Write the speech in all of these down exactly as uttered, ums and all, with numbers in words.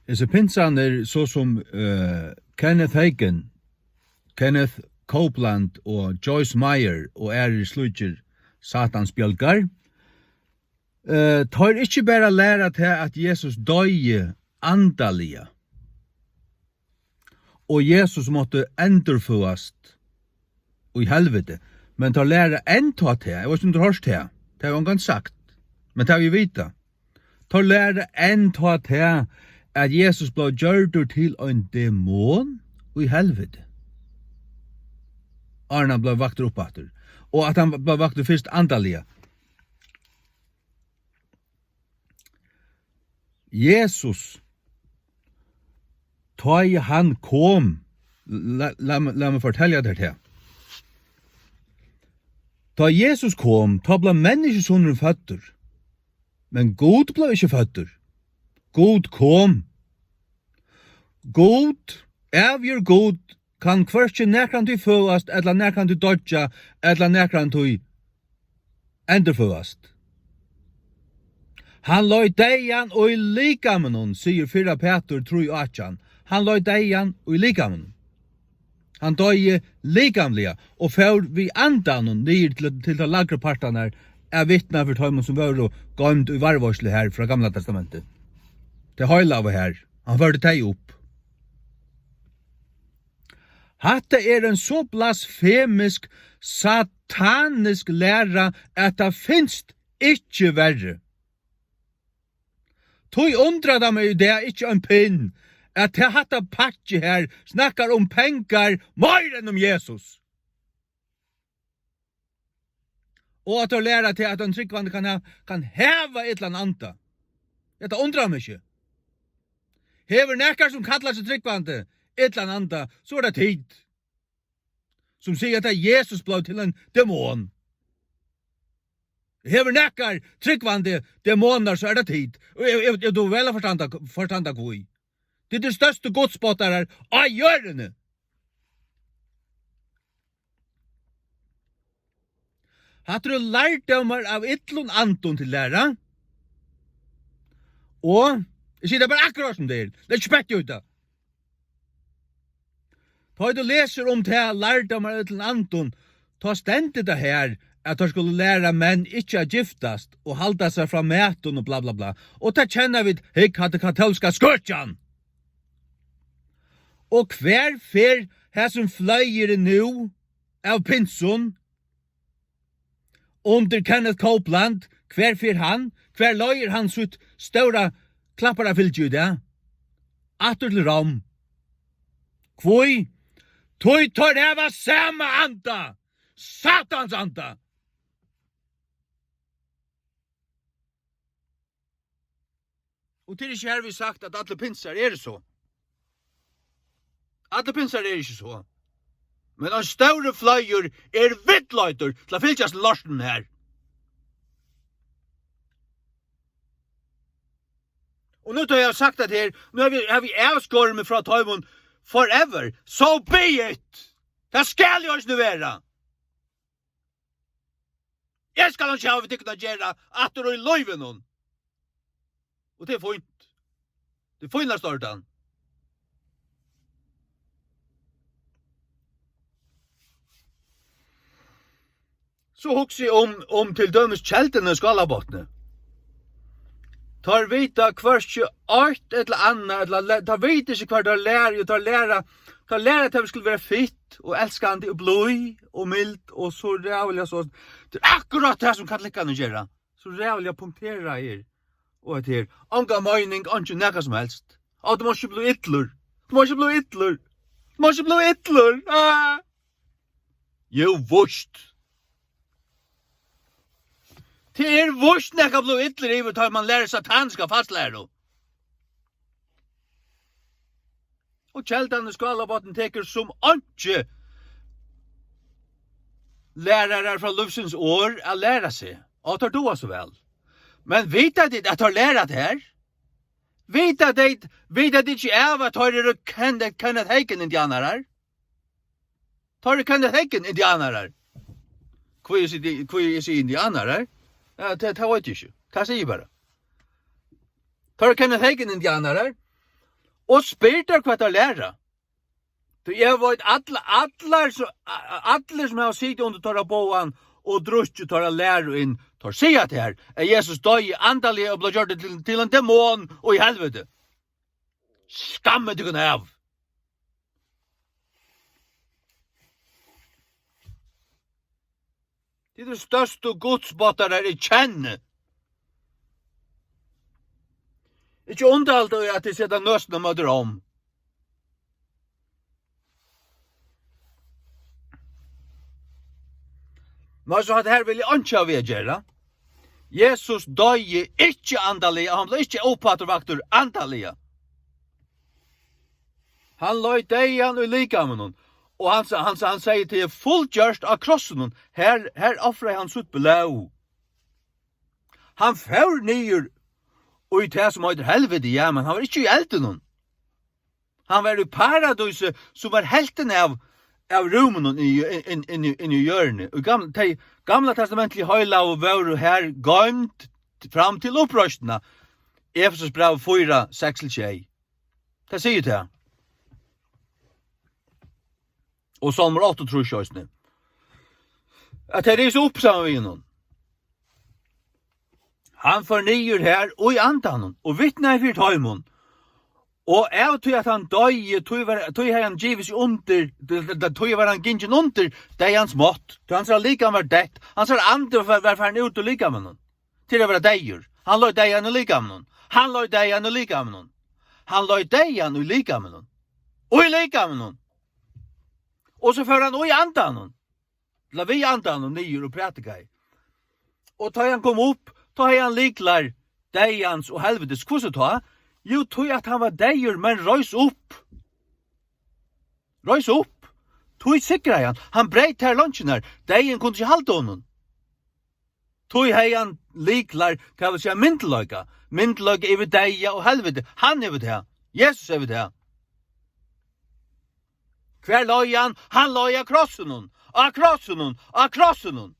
Hesir pinsarnir, so sum, eh, Kenneth Hagin, Kenneth Copeland og Joyce Meyer og aðrir slíkir Satans bjølgar, eh, teir ikki bara læra tað, at Jesus doyði andaliga, og Jesus mátti endurføðast í helviti, men teir læra enntá tað, eg veit ikki, um tú hoyrt tað, tað hevur ongan sagt, men tað vit vita. Teir læra enntá tað, at Jesus bleiv gjørdur til ein demon í helviti, áðrenn hann bleiv vaktur upp aftur, og at hann bleiv vaktur fyrst andaliga. Jesus, tá ið hann kom, la, la, la meg fortelja tær tað. Tá Jesus kom, tá bleiv Menniskjusonurin føddur. Men Gud bleiv ikki føddur. Gud kom. Gud, ævir Gud, kann hvørki nakrantíð føðast, ella nakrantíð doyggja, ella nakrantíð endurføðast. Hann leið deyðan í likaminum, sigur fyrra Pætur trý átjan. Hann leið deyðan í likaminum. Hann doyði likamliga og fór við andanum niður til, til teir lægru partarnar at vitna fyri teimum, sum vóru goymd í varðveitslu har frá Gamla Testamenti. Tey heilagu har. Hann førdi tey upp. Hatta er ein so blasfemisk, satanisk læra, at tað finst ikki verri. Tí undrar tað meg í dag ikki ein pinn, at tað hatta pakki her snakkar um pengar meir enn um Jesus. Og at teir læra teg, at ein trúgvandi kann ha-, kann hava illan anda. Hetta undrar meg ikki. Hevur nakar, sum kallar seg trúgvandi, illan anda, so er tað tit, sum siga, at Jesus bleiv til ein demon. Hevur nakar trúgvandi demonar, so er tað tit. Og eg, eg, eg dugi væl at forstanda, forstanda hví. Tit eru størstu gudspottarar á jørðini. Hatta eru lærdómar av illum andum til læra. Og eg sigi tað bara akkurát sum tað er. Legg ikki petti í tað. Tá ið tú lesur um tað, lærdómar av illum andum, tá stendur tað her, at teir skulu læra menn ikki at giftast og halda seg frá mætum og bla, bla, bla. Og tað kenna vit, hygg, hatta katólska skøkjan. Og hvar fer hasin fløygurin nú av pinsum? Undir Kenneth Copeland, hvar fer hann? Hvar leiðir hann sítt stóra klapparafylgi í dag? Aftur til Rom. Hví? Tí teir hava sama anda, Satans anda. Og tað er ikki hervið sagt, at allir pinsar eru so. Allir pinsar eru ikki so. Men ein stórur fløygur er villleitur til at fylgjast lortinum her. Og nú tá eg havi sagt tað her, nú havi, havi eg avskorið meg frá teimum forever. So be it! Tað skal jú eisini vera. Eg skal ikki hava við tykkum at gera aftur í lívinum. Og tað er fínt. Tað er fínasta ordan. So hugsi eg um, um til dømis kelduna í Skálabotni. Teir vita hvørki eitt ella annað, ella le-, teir vita ikki hvat teir læra, jú, teir læra, teir læra, at teir skulu vera fitt og elskandi og blíð og mild og so ræðuliga so. Tað er akkurát tað, sum katolikkar gera. So ræðuliga punkteraðir. Og hetta her, onga meining, einki nakað sum helst. Á, tú mást ikki blíva illur. Tú mást ikki blíva illur. Tú mást ikki blíva illur. Ah! Jú, víst. Tað er víst nakað at blíva illur yvir, tá man lærir sataniska falslæru. Og keldan í Skálabotni tekur sum einki lærarar frá Lívsins Orð at læra seg. Og teir duga so væl. Men vita tit, at teir læra tað her? Vita tit, vita tit ikki av, at teir eru Kenneth, Kenneth Hagin-indianarar? Teir eru Kenneth Hagin-indianarar. Hví eg sigi, hví eg sigi indianarar? Ja, tað, tað veit eg ikki. Tað sigi eg bara. Teir eru Kenneth Hagin-indianarar. Og spyr teir, hvat teir læra. Tí eg veit, all-, allar so-, a-, a-, allir, sum hava sitið undir teirra boðan og drukkið teirra læru inn, teir siga tær, at Jesus doyði andaliga og bleiv gjørdur til, til ein demon og í helviti. Skammið tykkum av. Tit eru størstu gudsbáttarar, eg kenni. Ikki undarligt, at tit seta nøsina móti Róm. Men so, hatta her vil eg einki hava við at gera. Jesus doyði ikki andaliga, hann bleiv ikki uppafturvaktur andaliga. Hann leið deyðan í likaminum, og hann, hann, hann segði, tað er fullgjørt á krossinum. Her, her ofraði hann sítt blóð. Hann fór niður í tað, sum eitur helviti, ja, men hann var ikki í eldinum. Hann var í paradísi, sum var helvtin av, av rúminum í, inn, inn, inn í jørðini. Og gamla, tey gamla testamentligu heilagu vóru her goymd fram til uppreisnina. Efesusbræv fýra, seks til sjey. Tað sigur tað. Og Sálmur áttaogtrýss eisini. At tey risu upp saman við honum. Hann fór niður her og í andanum og vitnaði fyri teimum. Og av tí at hann doyði, tí var, tí hevði hann givið seg undir, tí, tí, tí var hann gingin undir deyðans mátt. Tí hansara likam var deytt, hansara andi var, var farin út úr likaminum. Til at vera deyður. Hann leið deyðan í likaminum. Hann leið deyðan í likaminum. Hann leið deyðan í likaminum. Og í likaminum. Og so fór hann í andanum. Ella við andanum niður og prædikaði. Og tá hann kom upp, tá hevði hann lyklar deyðans og helvitis. Hvussu tá? Jú, tí at hann var deyður, men reis upp. Reis upp. Tí sigraði hann. Hann breyt tær leinkjurnar. Deyðin kundi ikki halda honum. Tí hevði hann lyklar, tað vil siga myndugleika. Myndugleika yvir deyða og helviti. Hann hevur tað. Jesus hevur tað. Hvar leið hann? Hann leið á krossinum. Á krossinum. Á krossinum.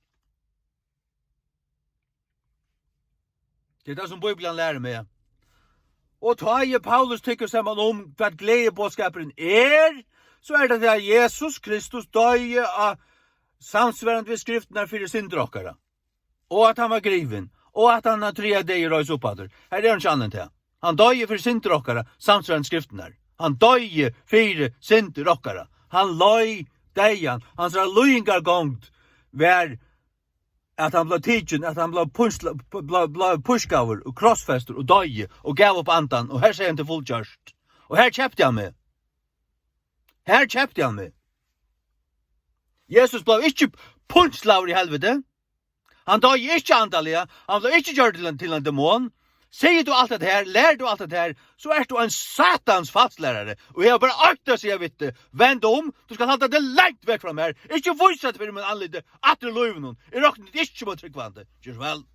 Tað er tað, sum Bíblian lærir meg. Og tá ið Paulus tekur saman um, hvat gleðiboðskapurin er, so er tað, at Jesus Kristus doyði á samsvarandi við skriftirnar fyri syndir okkara. Og at hann var grivin, og at hann á triðja degi reis upp aftur. Her er hann ikki annað enn tað. Hann doyði fyri syndir okkara, samsvarandi skriftirnar. Hann doyði fyri syndir okkara. Hann leið deyðan, hansara líðingargongd var, at hann bleiv tikin, at hann bleiv pínsla-, bleiv, bleiv pískaður og krossfestur og doyði og gav upp andan, og her segði hann, tað er fullgjørt. Og her keypti hann meg. Her keypti hann meg. Jesus bleiv ikki pínslaður í helviti. Hann doyði ikki andaliga, hann bleiv ikki gjørdur til ein, til ein demon. Sigur tú alt hetta her, lærir tú alt hetta her, so ert tú ein satans falslærari. Og eg havi bara eitt at siga við teg: vend um, tú skalt halda teg langt vekk frá mær. Ikki vísa teg fyri mín andliti aftur í lívinum. Eg rokni teg ikki sum ein trúgvandi. Ger so væl.